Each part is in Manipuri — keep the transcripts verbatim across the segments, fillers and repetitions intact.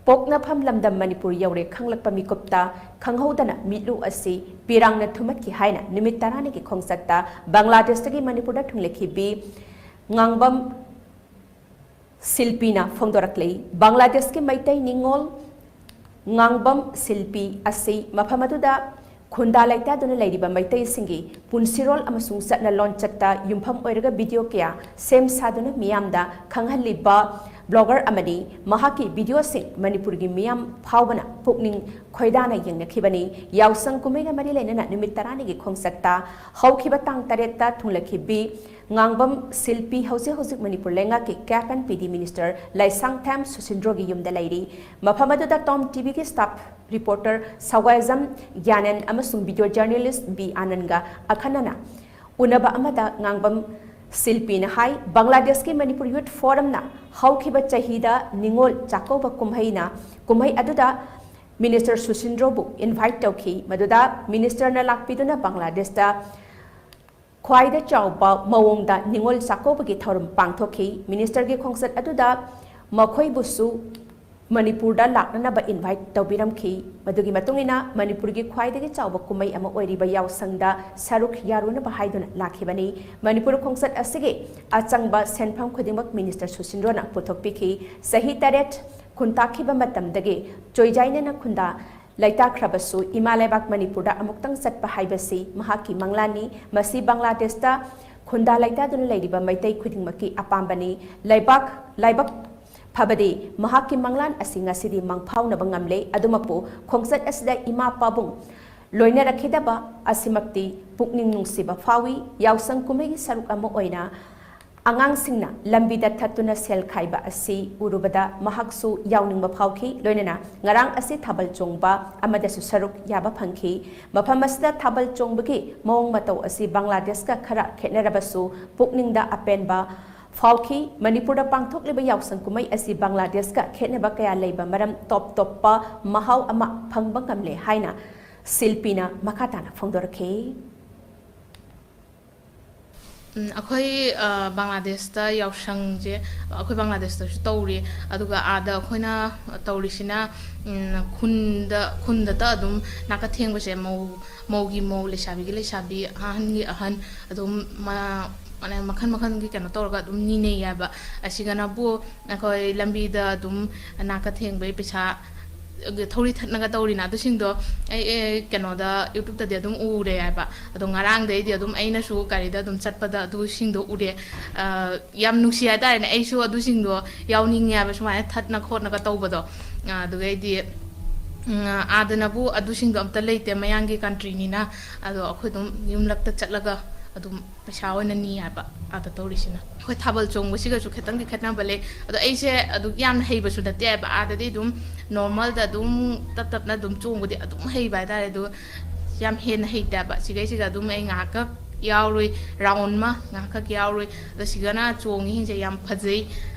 ꯄꯣꯛꯅꯐꯝ ꯂꯝꯗꯝ ꯃꯅꯤꯄꯨꯔ ꯌꯧꯔꯦ ꯈꯪꯂꯛꯄ ꯃꯤꯀꯨꯞꯇ ꯈꯪꯍꯧꯗꯅ ꯃꯤꯠꯂꯨ ꯑꯁꯤ ꯄꯤꯔꯥꯡꯅ ꯊꯨꯝꯃꯠꯈꯤ ꯍꯥꯏꯅ ꯅꯨꯃꯤꯠ ꯇꯔꯥꯅꯤꯒꯤ ꯈꯣꯡꯆꯠꯇ ꯕꯪꯒ꯭ꯂꯥꯗꯦꯁꯇꯒꯤ ꯃꯅꯤꯄꯨꯔꯗ ꯊꯨꯡꯂꯈꯤꯕꯤ ꯉꯥꯡꯕꯝ ꯁꯤꯜꯄꯤꯅ ꯐꯣꯡꯗꯣꯔꯛꯂꯤ꯫ ꯕꯪꯒ꯭ꯂꯥꯗꯦꯁꯀꯤ ꯃꯩꯇꯩ ꯅꯤꯉꯣꯜ ꯉꯥꯡꯕꯝ ꯁꯤꯜꯄꯤ ꯑꯁꯤ ꯃꯐꯝ ꯑꯗꯨꯗ ꯈꯨꯟꯗꯥ ꯂꯩꯇꯥꯗꯨꯅ ꯂꯩꯔꯤꯕ ꯃꯩꯇꯩꯁꯤꯡꯒꯤ ꯄꯨꯟꯁꯤꯔꯣꯜ ꯑꯃꯁꯨꯡ ꯆꯠꯅ ꯂꯣꯟꯆꯠꯇ ꯌꯨꯝꯐꯝ ꯑꯣꯏꯔꯒ ꯚꯤꯗꯤꯑꯣ ꯀꯌꯥ ꯁꯦꯝ ꯁꯥꯗꯨꯅ ꯃꯤꯌꯥꯝꯗ ꯈꯪꯍꯜꯂꯤꯕ ꯕ꯭ꯂꯣꯒꯔ ꯑꯃꯅꯤ꯫ ꯃꯍꯥꯛꯀꯤ ꯚꯤꯗꯤꯑꯣꯁꯤꯡ ꯃꯅꯤꯄꯨꯔꯒꯤ ꯃꯤꯌꯥꯝ ꯐꯥꯎꯕꯅ ꯄꯨꯛꯅꯤꯡ ꯈꯣꯏꯗꯥꯅ ꯌꯦꯡꯅꯈꯤꯕꯅꯤ꯫ ꯌꯥꯎꯁꯪ ꯀꯨꯝꯍꯩꯒ ꯃꯔꯤ ꯂꯩꯅꯅ ꯅꯨꯃꯤꯠ ꯇꯔꯥꯅꯤꯒꯤ ꯈꯣꯡꯆꯠꯇ ꯍꯧꯈꯤꯕ ꯇꯥꯡ ꯇꯔꯦꯠꯇ ꯊꯨꯡꯂꯈꯤꯕꯤ ꯉꯥꯡꯕꯝ ꯁꯤꯜꯄꯤ ꯍꯧꯖꯤꯛ ꯍꯧꯖꯤꯛ ꯃꯅꯤꯄꯨꯔ ꯂꯩꯉꯥꯛꯀꯤ ꯀꯦꯞ ꯑꯦꯟ ꯄꯤ ꯗꯤ ꯃꯤꯅꯤꯁꯇꯔ ꯂꯥꯏꯁꯥꯡꯊꯦꯝ ꯁꯨꯁꯤꯟꯗ꯭ꯔꯣꯒꯤ ꯌꯨꯝꯗ ꯂꯩꯔꯤ꯫ ꯃꯐꯝ ꯑꯗꯨꯗ ꯇꯣꯝ ꯇꯤ ꯚꯤꯒꯤ ꯁ꯭ꯇꯥꯐ ꯔꯤꯄꯣꯔꯇꯔ ꯁꯋꯥꯏꯖꯝ ꯒ꯭ꯌꯥꯅꯦꯟ ꯑꯃꯁꯨꯡ ꯚꯤꯗꯤꯑꯣ ꯖꯔꯅꯦꯂꯤꯁ ꯕꯤ ꯑꯥꯅꯟꯒ ꯑꯈꯟꯅꯅ ꯎꯅꯕ ꯑꯃꯗ ꯉꯥꯡꯕꯝ ꯁꯤꯜꯄꯤꯅ ꯍꯥꯏ, ꯕꯪꯒ꯭ꯂꯥꯗꯦꯁꯀꯤ ꯃꯅꯤꯄꯨꯔ ꯌꯨꯠ ꯐꯣꯔꯝꯅ ꯍꯧꯈꯤꯕ ꯆꯍꯤꯗ ꯅꯤꯉꯣꯜ ꯆꯥꯛꯀꯧꯕ ꯀꯨꯝꯍꯩꯅ, ꯀꯨꯝꯍꯩ ꯑꯗꯨꯗ ꯃꯤꯅꯤꯁꯇꯔ ꯁꯨꯁꯤꯟꯗ꯭ꯔꯣꯕꯨ ꯏꯟꯚꯥꯏꯠ ꯇꯧꯈꯤ꯫ ꯃꯗꯨꯗ ꯃꯤꯅꯤꯁꯇꯔꯅ ꯂꯥꯛꯄꯤꯗꯨꯅ ꯕꯪꯒ꯭ꯂꯥꯗꯦꯁꯇ ꯈ꯭ꯋꯥꯏꯗ ꯆꯥꯎꯕ ꯃꯑꯣꯡꯗ ꯅꯤꯉꯣꯜ ꯆꯥꯛꯀꯧꯕꯒꯤ ꯊꯧꯔꯝ ꯄꯥꯡꯊꯣꯛꯈꯤ꯫ ꯃꯤꯅꯤꯁꯇꯔꯒꯤ ꯈꯣꯡꯆꯠ ꯑꯗꯨꯗ ꯃꯈꯣꯏꯕꯨꯁꯨ ꯃꯅꯤꯄꯨꯔꯗ ꯂꯥꯛꯅꯅꯕ ꯏꯟꯚꯥꯏꯠ ꯇꯧꯕꯤꯔꯝꯈꯤ꯫ ꯃꯗꯨꯒꯤ ꯃꯇꯨꯡ ꯏꯟꯅ ꯃꯅꯤꯄꯨꯔꯒꯤ ꯈ꯭ꯋꯥꯏꯗꯒꯤ ꯆꯥꯎꯕ ꯀꯨꯝꯍꯩ ꯑꯃ ꯑꯣꯏꯔꯤꯕ ꯌꯥꯎꯁꯪꯗ ꯁꯔꯨꯛ ꯌꯥꯔꯨꯅꯕ ꯍꯥꯏꯗꯨꯅ ꯂꯥꯛꯈꯤꯕꯅꯤ꯫ ꯃꯅꯤꯄꯨꯔ ꯈꯣꯡꯆꯠ ꯑꯁꯤꯒꯤ ꯑꯆꯪꯕ ꯁꯦꯟꯐꯝ ꯈꯨꯗꯤꯡꯃꯛ ꯃꯤꯅꯤꯁꯇꯔ ꯁꯨꯁꯤꯟꯗ꯭ꯔꯣꯅ ꯄꯨꯊꯣꯛꯄꯤꯈꯤ꯫ ꯆꯍꯤ ꯇꯔꯦꯠ ꯈꯨꯟꯇꯥꯛꯈꯤꯕ ꯃꯇꯝꯗꯒꯤ ꯆꯣꯏꯖꯥꯏꯅꯅ ꯈꯨꯟꯗꯥ ꯂꯩꯇꯥꯈ꯭ꯔꯕꯁꯨ ꯏꯃꯥ ꯂꯩꯕꯥꯛ ꯃꯅꯤꯄꯨꯔꯗ ꯑꯃꯨꯛꯇꯪ ꯆꯠꯄ ꯍꯥꯏꯕꯁꯤ ꯃꯍꯥꯛꯀꯤ ꯃꯪꯂꯥꯟꯅꯤ꯫ ꯃꯁꯤ ꯕꯪꯒ꯭ꯂꯥꯗꯦꯁꯇ ꯈꯨꯟꯗꯥ ꯂꯩꯇꯥꯗꯨꯅ ꯂꯩꯔꯤꯕ ꯃꯩꯇꯩ ꯈꯨꯗꯤꯡꯃꯛꯀꯤ ꯑꯄꯥꯝꯕꯅꯤ꯫ ꯂꯩꯕꯥꯛ, ꯂꯥꯏꯕꯛ ꯐꯕꯗꯤ ꯃꯍꯥꯛꯀꯤ ꯃꯪꯂꯥꯟ ꯑꯁꯤ ꯉꯁꯤꯗꯤ ꯃꯪꯐꯥꯎꯅꯕ ꯉꯝꯂꯦ꯫ ꯑꯗꯨꯃꯛꯄꯨ ꯈꯣꯡꯆꯠ ꯑꯁꯤꯗ ꯏꯃꯥ ꯄꯥꯕꯨꯡ ꯂꯣꯏꯅꯔꯛꯈꯤꯗꯕ ꯑꯁꯤꯃꯛꯇꯤ ꯄꯨꯛꯅꯤꯡ ꯅꯨꯡꯁꯤꯕ ꯐꯥꯎꯏ꯫ ꯌꯥꯎꯁꯪ ꯀꯨꯝꯍꯩꯒꯤ ꯁꯔꯨꯛ ꯑꯃ ꯑꯣꯏꯅ ꯑꯉꯥꯡꯁꯤꯡꯅ ꯂꯝꯕꯤꯗ ꯊꯠꯇꯨꯅ ꯁꯦꯜ ꯈꯥꯏꯕ ꯑꯁꯤ ꯎꯔꯨꯕꯗ ꯃꯍꯥꯛꯁꯨ ꯌꯥꯎꯅꯤꯡꯕ ꯐꯥꯎꯈꯤ꯫ ꯂꯣꯏꯅꯅ ꯉꯔꯥꯡ ꯑꯁꯤ ꯊꯥꯕꯜ ꯆꯣꯡꯕ ꯑꯃꯗꯁꯨ ꯁꯔꯨꯛ ꯌꯥꯕ ꯐꯪꯈꯤ꯫ ꯃꯐꯝ ꯑꯁꯤꯗ ꯊꯥꯕꯜ ꯆꯣꯡꯕꯒꯤ ꯃꯑꯣꯡ ꯃꯇꯧ ꯑꯁꯤ ꯕꯪꯒ꯭ꯂꯥꯗꯦꯁꯀ ꯈꯔ ꯈꯦꯠꯅꯔꯕꯁꯨ ꯄꯨꯛꯅꯤꯡꯗ ꯑꯄꯦꯟꯕ ꯐꯥꯎꯈꯤ꯫ ꯃꯅꯤꯄꯨꯔꯗ ꯄꯥꯡꯊꯣꯛꯂꯤꯕ ꯌꯥꯎꯁꯪ ꯀꯨꯝꯍꯩ ꯑꯁꯤ ꯕꯪꯒ꯭ꯂꯥꯗꯦꯁꯀ ꯈꯦꯠꯅꯕ ꯀꯌꯥ ꯂꯩꯕ ꯃꯔꯝ ꯇꯣꯞ ꯇꯣꯞꯄ ꯃꯍꯥꯎ ꯑꯃ ꯐꯪꯕ ꯉꯝꯂꯦ ꯍꯥꯏꯅ ꯁꯤꯜꯄꯤꯅ ꯃꯈꯥ ꯇꯥꯅ ꯐꯣꯡꯗꯣꯔꯛꯈꯤ꯫ ꯎꯝ, ꯑꯩꯈꯣꯏ, ꯑ, ꯕꯪꯒ꯭ꯂꯥꯗꯦꯁꯇ ꯌꯥꯎꯁꯪꯁꯦ ꯑꯩꯈꯣꯏ ꯕꯪꯒ꯭ꯂꯥꯗꯦꯁꯇꯁꯨ ꯇꯧꯔꯤ꯫ ꯑꯗꯨꯒ ꯑꯥꯗ ꯑꯩꯈꯣꯏꯅ ꯇꯧꯔꯤꯁꯤꯅ, ꯎꯝ, ꯈꯨꯟꯗ, ꯈꯨꯟꯗꯇ ꯑꯗꯨꯝ ꯅꯥꯀ ꯊꯦꯡꯕꯁꯦ ꯃꯧ, ꯃꯧꯒꯤ ꯃꯧ, ꯂꯩꯁꯥꯕꯤꯒꯤ ꯂꯩꯁꯥꯕꯤ, ꯑꯍꯟꯒꯤ ꯑꯍꯟ, ꯑꯗꯨꯝ ꯃ-, ꯃꯈꯜ ꯃꯈꯜꯒꯤ ꯀꯩꯅꯣ ꯇꯧꯔꯒ ꯑꯗꯨꯝ ꯅꯤꯅꯩ ꯍꯥꯏꯕ꯫ ꯑꯁꯤꯒꯅꯕꯨ ꯑꯩꯈꯣꯏ ꯂꯝꯕꯤꯗ ꯑꯗꯨꯝ ꯅꯥꯀ ꯊꯦꯡꯕꯩ ꯄꯩꯁꯥ ꯊꯧꯔꯤ ꯊꯠꯅꯒ ꯇꯧꯔꯤꯅ ꯑꯗꯨꯁꯤꯡꯗꯣ ꯑꯩ, ꯑꯦ, ꯀꯩꯅꯣꯗ YouTubeꯇꯗꯤ ꯑꯗꯨꯝ ꯎꯔꯦ ꯍꯥꯏꯕ꯫ ꯑꯗꯣ ꯉꯔꯥꯡꯗꯩꯗꯤ ꯑꯗꯨꯝ ꯑꯩꯅꯁꯨ ꯒꯥꯔꯤꯗ ꯑꯗꯨꯝ ꯆꯠꯄꯗ ꯑꯗꯨꯁꯤꯡꯗꯣ ꯎꯔꯦ꯫ ꯑ, ꯌꯥꯝ ꯅꯨꯡꯁꯤ ꯍꯥꯏꯇꯥꯔꯦꯅꯦ꯫ ꯑꯩꯁꯨ ꯑꯗꯨꯁꯤꯡꯗꯣ ꯌꯥꯎꯅꯤꯡꯉꯦ ꯍꯥꯏꯕ, ꯁꯨꯃꯥꯏꯅ ꯊꯠꯅ ꯈꯣꯠꯅꯒ ꯇꯧꯕꯗꯣ꯫ ꯑ, ꯑꯗꯨꯒꯩꯗꯤ, ꯎꯝ, ꯑꯥꯗꯅꯕꯨ ꯑꯗꯨꯁꯤꯡꯗꯣ ꯑꯝꯇ ꯂꯩꯇꯦ, ꯃꯌꯥꯡꯒꯤ countryꯅꯤꯅ꯫ ꯑꯗꯣ ꯑꯩꯈꯣꯏ ꯑꯗꯨꯝ ꯌꯨꯝꯂꯛꯇ ꯆꯠꯂꯒ ꯑꯗꯨꯝ ꯄꯩꯁꯥ ꯑꯣꯏꯅ ꯅꯤ ꯍꯥꯏꯕ ꯑꯥꯗ ꯇꯧꯔꯤꯁꯤꯅ꯫ ꯑꯩꯈꯣꯏ ꯊꯥꯕꯜ ꯆꯣꯡꯕꯁꯤꯒꯁꯨ ꯈꯤꯇꯪꯗꯤ ꯈꯦꯠꯅꯕ ꯂꯩ꯫ ꯑꯗꯣ ꯑꯩꯁꯦ ꯑꯗꯨꯛ ꯌꯥꯝꯅ ꯍꯩꯕꯁꯨ ꯅꯠꯇꯦ ꯍꯥꯏꯕ꯫ ꯑꯥꯗꯗꯤ ꯑꯗꯨꯝ normalꯗ ꯑꯗꯨꯝ ꯇꯞ ꯇꯞꯅ ꯑꯗꯨꯝ ꯆꯣꯡꯕꯗꯤ ꯑꯗꯨꯝ ꯍꯩꯕ ꯍꯥꯏꯇꯥꯔꯦ꯫ ꯑꯗꯣ ꯌꯥꯝ ꯍꯦꯟꯅ ꯍꯩꯇꯦ ꯍꯥꯏꯕ꯫ ꯁꯤꯈꯩꯁꯤꯒ ꯑꯗꯨꯝ ꯑꯩ ꯉꯥꯏꯍꯥꯛꯀ ꯌꯥꯎꯔꯨꯏ, round ꯑꯃ ꯉꯥꯏꯍꯥꯛꯈꯛ ꯌꯥꯎꯔꯨꯏ꯫ ꯑꯗꯣ ꯁꯤꯒꯅ ꯆꯣꯡꯉꯤꯁꯤꯡꯁꯦ ꯌꯥꯝ ꯐꯖꯩ,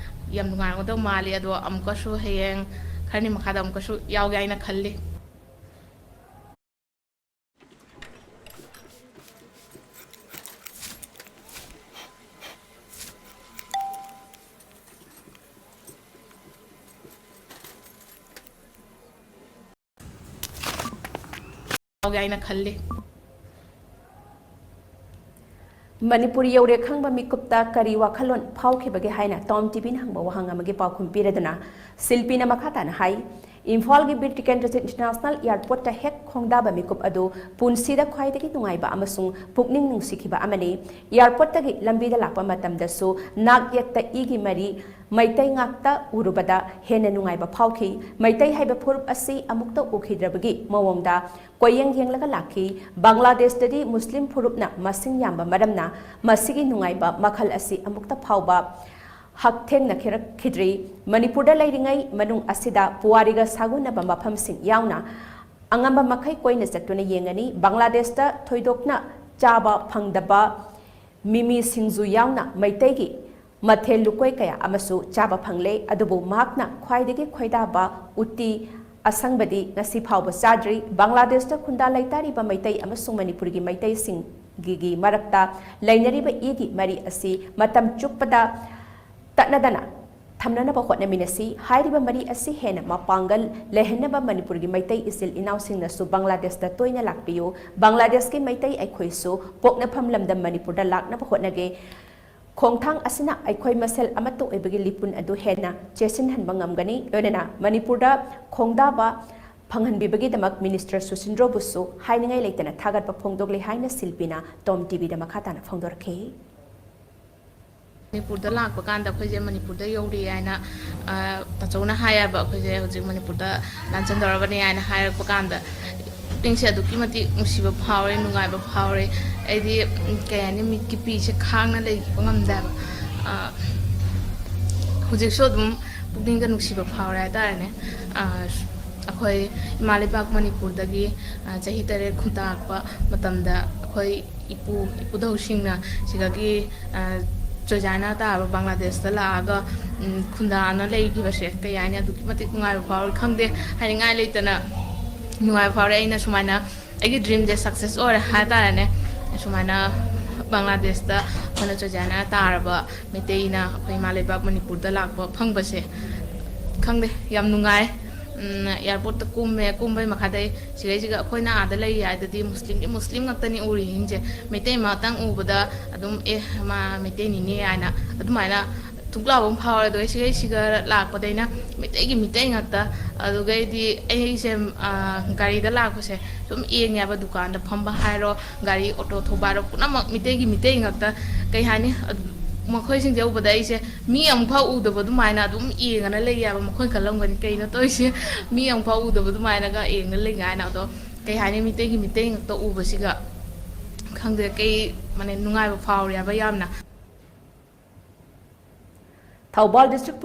ꯌꯥꯝ ꯅꯨꯡꯉꯥꯏꯔꯝꯒꯗꯧ ꯃꯥꯜꯂꯤ꯫ ꯑꯗꯣ ꯑꯃꯨꯛꯀꯁꯨ ꯍꯌꯦꯡ ꯈꯔꯅꯤ ꯃꯈꯥꯗ ꯑꯃꯨꯛꯀꯁꯨ ꯌꯥꯎꯒꯦ ꯍꯥꯏꯅ ꯈꯜꯂꯤ꯫ ꯌꯥꯎꯒꯦ ꯍꯥꯏꯅ ꯈꯜꯂꯤ꯫ ꯃꯅꯤꯄꯨꯔ ꯌꯧꯔꯦ ꯈꯪꯕ ꯃꯤꯀꯨꯞꯇ ꯀꯔꯤ ꯋꯥꯈꯜꯂꯣꯟ ꯐꯥꯎꯈꯤꯕꯒꯦ ꯍꯥꯏꯅ ꯇꯣꯝ ꯇꯤꯚꯤꯅ ꯍꯪꯕ ꯋꯥꯍꯪ ꯑꯃꯒꯤ ꯄꯥꯎꯈꯨꯝ ꯄꯤꯔꯗꯨꯅ ꯁꯤꯜꯄꯤꯅ ꯃꯈꯥ ꯇꯥꯅ ꯍꯥꯏ, ꯏꯝꯐꯥꯜꯒꯤ ꯕꯤꯔ ꯇꯤꯀꯦꯟꯗ꯭ꯔꯖꯤꯠ International Airportꯇ ꯍꯦꯛ ꯈꯣꯡꯗꯥꯕ ꯃꯤꯀꯨꯞ ꯑꯗꯨ ꯄꯨꯟꯁꯤꯗ ꯈ꯭ꯋꯥꯏꯗꯒꯤ ꯅꯨꯡꯉꯥꯏꯕ ꯑꯃꯁꯨꯡ ꯄꯨꯛꯅꯤꯡ ꯅꯨꯡꯁꯤꯈꯤꯕ ꯑꯃꯅꯤ꯫ Airportꯇꯒꯤ ꯂꯝꯕꯤꯗ ꯂꯥꯛꯄ ꯃꯇꯝꯗꯁꯨ ꯅꯥꯛ ꯌꯦꯠꯇ ꯏꯒꯤ ꯃꯔꯤ ꯃꯩꯇꯩ ꯉꯥꯛꯇ ꯎꯔꯨꯕꯗ ꯍꯦꯟꯅ ꯅꯨꯡꯉꯥꯏꯕ ꯐꯥꯎꯈꯤ꯫ ꯃꯩꯇꯩ ꯍꯥꯏꯕ ꯐꯨꯔꯨꯞ ꯑꯁꯤ ꯑꯃꯨꯛꯇ ꯎꯈꯤꯗ꯭ꯔꯕꯒꯤ ꯃꯑꯣꯡꯗ ꯀꯣꯏꯌꯦꯡ ꯌꯦꯡꯂꯒ ꯂꯥꯛꯈꯤ꯫ ꯕꯪꯒ꯭ꯂꯥꯗꯦꯁꯇꯗꯤ ꯃꯨꯁꯂꯤꯝ ꯐꯨꯔꯨꯞꯅ ꯃꯁꯤꯡ ꯌꯥꯝꯕ ꯃꯔꯝꯅ ꯃꯁꯤꯒꯤ ꯅꯨꯡꯉꯥꯏꯕ ꯃꯈꯜ ꯑꯁꯤ ꯑꯃꯨꯛꯇ ꯐꯥꯎꯕ ꯍꯛꯊꯦꯡꯅꯈꯤꯔꯛꯈꯤꯗ꯭ꯔꯤ꯫ ꯃꯅꯤꯄꯨꯔꯗ ꯂꯩꯔꯤꯉꯩ ꯃꯅꯨꯡ ꯑꯁꯤꯗ ꯄꯨꯋꯥꯔꯤꯒ ꯁꯥꯒꯣꯟꯅꯕ ꯃꯐꯝꯁꯤꯡ ꯌꯥꯎꯅ ꯑꯉꯝꯕ ꯃꯈꯩ ꯀꯣꯏꯅ ꯆꯠꯇꯨꯅ ꯌꯦꯡꯉꯅꯤ꯫ ꯕꯪꯒ꯭ꯂꯥꯗꯦꯁꯇ ꯊꯣꯏꯗꯣꯛꯅ ꯆꯥꯕ ꯐꯪꯗꯕ ꯃꯤꯃꯤ ꯁꯤꯡꯖꯨ ꯌꯥꯎꯅ ꯃꯩꯇꯩꯒꯤ ꯃꯊꯦꯜ ꯂꯨꯀꯣꯏ ꯀꯌꯥ ꯑꯃꯁꯨ ꯆꯥꯕ ꯐꯪꯂꯦ꯫ ꯑꯗꯨꯕꯨ ꯃꯍꯥꯛꯅ ꯈ꯭ꯋꯥꯏꯗꯒꯤ ꯈꯣꯏꯗꯥꯕ ꯎꯇꯤ ꯑꯁꯪꯕꯗꯤ ꯉꯁꯤ ꯐꯥꯎꯕ ꯆꯥꯗ꯭ꯔꯤ꯫ ꯕꯪꯒ꯭ꯂꯥꯗꯦꯁꯇ ꯈꯨꯟꯗꯥ ꯂꯩꯇꯥꯔꯤꯕ ꯃꯩꯇꯩ ꯑꯃꯁꯨꯡ ꯃꯅꯤꯄꯨꯔꯒꯤ ꯃꯩꯇꯩꯁꯤꯡ ꯒꯤ ꯃꯔꯛꯇ ꯂꯩꯅꯔꯤꯕ ꯏꯒꯤ ꯃꯔꯤ ꯑꯁꯤ ꯃꯇꯝ ꯆꯨꯞꯄꯗ ꯇꯠꯅꯗꯅ ꯊꯝꯅꯅꯕ ꯍꯣꯠꯅꯃꯤꯟꯅꯁꯤ꯫ ꯍꯥꯏꯔꯤꯕ ꯃꯔꯤ ꯑꯁꯤ ꯍꯦꯟꯅ ꯃꯄꯥꯡꯒꯜ ꯂꯩꯍꯟꯅꯕ ꯃꯅꯤꯄꯨꯔꯒꯤ ꯃꯩꯇꯩ ꯏꯆꯤꯜ ꯏꯅꯥꯎꯁꯤꯡꯅꯁꯨ ꯕꯪꯒ꯭ꯂꯥꯗꯦꯁꯇ ꯇꯣꯏꯅ ꯂꯥꯛꯄꯤꯌꯨ꯫ ꯕꯪꯒ꯭ꯂꯥꯗꯦꯁꯀꯤ ꯃꯩꯇꯩ ꯑꯩꯈꯣꯏꯁꯨ ꯄꯣꯛꯅꯐꯝ ꯂꯝꯗꯝ ꯃꯅꯤꯄꯨꯔꯗ ꯂꯥꯛꯅꯕ ꯍꯣꯠꯅꯒꯦ꯫ ꯈꯣꯡꯊꯥꯡ ꯑꯁꯤꯅ ꯑꯩꯈꯣꯏ ꯃꯁꯦꯜ ꯑꯃꯠꯇ ꯑꯣꯏꯕꯒꯤ ꯂꯤꯄꯨꯟ ꯑꯗꯨ ꯍꯦꯟꯅ ꯆꯦꯠꯁꯤꯟꯍꯟꯕ ꯉꯝꯒꯅꯤ꯫ ꯂꯣꯏꯅꯅ ꯃꯅꯤꯄꯨꯔꯗ ꯈꯣꯡꯗꯥꯕ ꯐꯪꯍꯟꯕꯤꯕꯒꯤꯗꯃꯛ ꯃꯤꯅꯤꯁꯇꯔ ꯁꯨꯁꯤꯟꯗ꯭ꯔꯣꯕꯨꯁꯨ ꯍꯥꯏꯅꯤꯡꯉꯥꯏ ꯂꯩꯇꯅ ꯊꯥꯒꯠꯄ ꯐꯣꯡꯗꯣꯛꯂꯤ ꯍꯥꯏꯅ ꯁꯤꯜꯕꯤꯅ ꯇꯣꯝ ꯇꯤꯚꯤꯗ ꯃꯈꯥ ꯇꯥꯅ ꯐꯣꯡꯗꯣꯔꯛꯈꯤ꯫ ꯃꯅꯤꯄꯨꯔꯗ ꯂꯥꯛꯄ ꯀꯥꯟꯗ ꯑꯩꯈꯣꯏꯁꯦ ꯃꯅꯤꯄꯨꯔꯗ ꯌꯧꯔꯤ ꯍꯥꯏꯅ, ꯑ, ꯇꯥꯆꯧꯅ ꯍꯥꯏꯌꯦꯕ, ꯑꯩꯈꯣꯏꯁꯦ ꯍꯧꯖꯤꯛ ꯃꯅꯤꯄꯨꯔꯗ ꯂꯥꯟꯁꯟꯗꯧꯔꯕꯅꯤ ꯍꯥꯏꯅ ꯍꯥꯏꯔꯛꯄ ꯀꯥꯟꯗ ꯄꯨꯛꯅꯤꯡꯁꯦ ꯑꯗꯨꯛꯀꯤ ꯃꯇꯤꯛ ꯅꯨꯡꯁꯤꯕ ꯐꯥꯎꯔꯦ, ꯅꯨꯡꯉꯥꯏꯕ ꯐꯥꯎꯔꯦ꯫ ꯑꯩꯗꯤ, ꯎꯝ, ꯀꯩ ꯍꯥꯏꯅꯤ, ꯃꯤꯠꯀꯤ ꯄꯤꯁꯦ ꯈꯥꯡꯅ ꯂꯩꯕ ꯉꯝꯗꯦꯕ꯫ ꯑ, ꯍꯧꯖꯤꯛꯁꯨ ꯑꯗꯨꯝ ꯄꯨꯛꯅꯤꯡꯗ ꯅꯨꯡꯁꯤꯕ ꯐꯥꯎꯔꯦ ꯍꯥꯏꯇꯥꯔꯦꯅꯦ꯫ ꯑ, ꯑꯩꯈꯣꯏ ꯏꯃꯥ ꯂꯩꯕꯥꯛ ꯃꯅꯤꯄꯨꯔꯗꯒꯤ, ꯑ, ꯆꯍꯤ ꯇꯔꯦꯠ ꯈꯨꯟꯇꯥꯛꯄ ꯃꯇꯝꯗ ꯑꯩꯈꯣꯏ ꯏꯄꯨ, ꯏꯄꯨꯙꯧꯁꯤꯡꯅ ꯁꯤꯗꯒꯤ, ꯑ, ꯆꯣꯏꯖꯥꯏꯅ ꯇꯥꯕ ꯕꯪꯒ꯭ꯂꯥꯗꯦꯁꯇ ꯂꯥꯛꯑꯒ, ꯎꯝ, ꯈꯨꯟꯗꯥꯅ ꯂꯩꯈꯤꯕꯁꯦ, ꯀꯩ ꯍꯥꯏꯅꯤ, ꯑꯗꯨꯛꯀꯤ ꯃꯇꯤꯛ ꯅꯨꯡꯉꯥꯏꯕ ꯐꯥꯎꯋꯤ꯫ ꯈꯪꯗꯦ, ꯍꯥꯏꯅꯤꯡꯉꯥꯏ ꯂꯩꯇꯅ ꯅꯨꯡꯉꯥꯏꯕ ꯐꯥꯎꯔꯦ꯫ ꯑꯩꯅ ꯁꯨꯃꯥꯏꯅ ꯑꯩꯒꯤ ꯗ꯭ꯔꯤꯝꯁꯦ ꯁꯛꯁꯦꯁ ꯑꯣꯏꯔꯦ ꯍꯥꯏꯇꯥꯔꯦꯅꯦ꯫ ꯁꯨꯃꯥꯏꯅ ꯕꯪꯒ꯭ꯂꯥꯗꯦꯁꯇ ꯑꯩꯈꯣꯏꯅ ꯆꯣꯏꯖꯥꯏꯅ ꯇꯥꯔꯕ ꯃꯩꯇꯩꯅ ꯑꯩꯈꯣꯏ ꯏꯃꯥ ꯂꯩꯕꯥꯛ ꯃꯅꯤꯄꯨꯔꯗ ꯂꯥꯛꯄ ꯐꯪꯕꯁꯦ, ꯈꯪꯗꯦ, ꯌꯥꯝ ꯅꯨꯡꯉꯥꯏ꯫ ꯎꯝ, ꯑꯦꯌꯥꯔꯄꯣꯔꯠꯇ ꯀꯨꯝꯃꯦ, ꯀꯨꯝꯕꯩ ꯃꯈꯥꯗꯩ ꯁꯤꯗꯩꯁꯤꯒ ꯑꯩꯈꯣꯏꯅ ꯑꯥꯗ ꯂꯩꯔꯤ ꯍꯥꯏꯗꯗꯤ ꯃꯨꯁꯂꯤꯝꯒꯤ ꯃꯨꯁꯂꯤꯝ ꯉꯥꯛꯇꯅꯤ ꯎꯔꯤꯁꯤꯡꯁꯦ꯫ ꯃꯩꯇꯩ ꯑꯃꯇꯪ ꯎꯕꯗ ꯑꯗꯨꯝ, "ꯑꯦ, ꯃꯥ ꯃꯩꯇꯩꯅꯤꯅꯦ" ꯍꯥꯏꯅ ꯑꯗꯨꯃꯥꯏꯅ ꯊꯨꯛ ꯂꯥꯎꯕ ꯑꯃ ꯐꯥꯎꯔꯦ꯫ ꯑꯗꯨꯒ ꯁꯤꯒꯩ ꯁꯤꯒ ꯂꯥꯛꯄꯗꯩꯅ ꯃꯩꯇꯩꯒꯤ ꯃꯤꯇꯩ ꯉꯥꯛꯇ꯫ ꯑꯗꯨꯒꯩꯗꯤ ꯑꯩꯁꯦ, ꯑ, ꯒꯥꯔꯤꯗ ꯂꯥꯛꯄꯁꯦ ꯁꯨꯝ ꯌꯦꯡꯉꯦꯕ, ꯗꯨꯀꯥꯟꯗ ꯐꯝꯕ ꯍꯥꯏꯔꯣ, ꯒꯥꯔꯤ, ꯑꯣꯇꯣ ꯊꯧꯕ ꯍꯥꯏꯔꯣ, ꯄꯨꯝꯅꯃꯛ ꯃꯤꯇꯩꯒꯤ ꯃꯤꯇꯩ ꯉꯥꯛꯇ꯫ ꯀꯩ ꯍꯥꯏꯅꯤ, ꯑꯗꯨ, ꯃꯈꯣꯏꯁꯤꯡꯁꯦ ꯎꯕꯗ ꯑꯩꯁꯦ ꯃꯤ ꯑꯃꯨꯛꯐꯥꯎ ꯎꯗꯕ ꯑꯗꯨꯃꯥꯏꯅ ꯑꯗꯨꯝ ꯌꯦꯡꯉꯅ ꯂꯩꯌꯦꯕ꯫ ꯃꯈꯣꯏ ꯈꯜꯂꯝꯒꯅꯤ, "ꯀꯩꯅꯣ ꯇꯧꯔꯤꯁꯦ, ꯃꯤ ꯑꯃꯨꯛꯐꯥꯎ ꯎꯗꯕ ꯑꯗꯨꯃꯥꯏꯅꯒ ꯌꯦꯡꯉ ꯂꯩ" ꯀꯥꯏꯅ꯫ ꯑꯗꯣ ꯀꯩ ꯍꯥꯏꯅꯤ, ꯃꯤꯇꯩꯒꯤ ꯃꯤꯇꯩ ꯉꯥꯛꯇ ꯎꯕꯁꯤꯒ, ꯈꯪꯗꯦ, ꯀꯩ, ꯃꯥꯅꯦ, ꯅꯨꯡꯉꯥꯏꯕ ꯐꯥꯎꯔꯦꯕ ꯌꯥꯝꯅ꯫ ꯊꯧꯕꯥꯜ ꯗꯤꯁꯇ꯭ꯔꯤꯛ